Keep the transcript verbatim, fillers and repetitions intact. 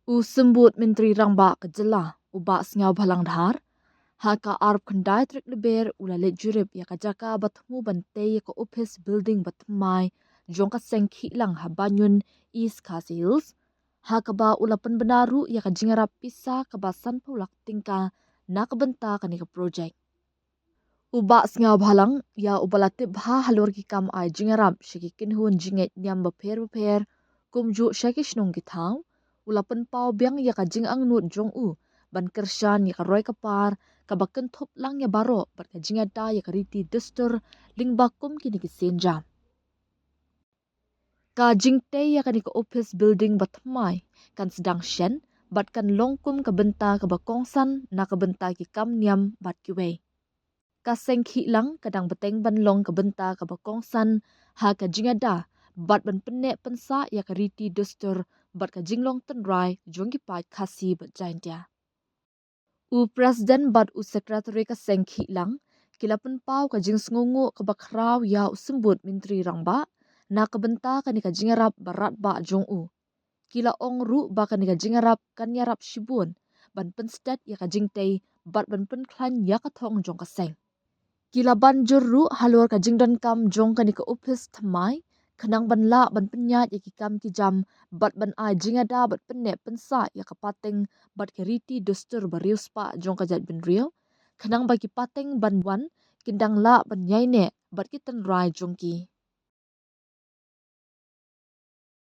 U Symbud Myntri Rangbah ka jylla, u Bah Sniawbhalang Dhar, ha ka arphew khyndai tarik Lber u la leit jurip ïa ka jaka ba thmu ban tei ïa ka office building ba thymmai jong ka seng Khihlang ha Banyun, East Khasi Hills, ha kaba u la pynbna ruh ïa ka jingïarap pisa kaba sanphew lak tyngka na ka bynta kane ka projek. U Bah Sniawbhalang, ïa uba la tip bha halor ki kam ai jingïarap sha ki kynhun jingngeit niam bapher bapher, kumjuh sha ki shnong ki thaw, u la pynpaw biang ïa ka jingangnud jong u ban kyrshan ïa ka roi ka par kaba kynthup lang ïa baroh bad ka jingïada ïa ka riti dustur lyngba kum kine ki sienjam. Ka jingtei ïa kane ka office building ba thymmai kan sdang shen bad kan long kum ka bynta kaba kongsan na ka bynta ki kam niam bad kiwei. Ka seng Khihlang ka dang bteng ban long ka bynta kaba kongsan ha ka jingïada bad ban pynneh pynsah ïa ka riti dustur bad ka jinglong tynrai jong ki paid Khasi bad Jaintia. U President bad u Secretary ka seng Khihlang ki la pynpaw ka jingsngewnguh kaba khraw ïa u Symbud Myntri Rangbah na ka bynta kane ka jingïarap ba radbah jong u. Ki la ong ruh ba kane ka jingïarap kan ïarap shibun ban pynstet ïa ka jingtei bad ban pynkhlaiñ ïa ka thong jong ka seng. Ki la ban jur ruh halor ka jingdonkam jong kane ka office thymmai khnang ban lah ban pynïaid ïa ki kam ki jam bad ban ai jingïada bad pynneh pynsah ïa ka pateng bad ka riti dustur ba riewspah jong ka jaitbynriew, khnang ba ki pateng ban wan kin dang lah ban ïaineh bad ki tynrai jong ki.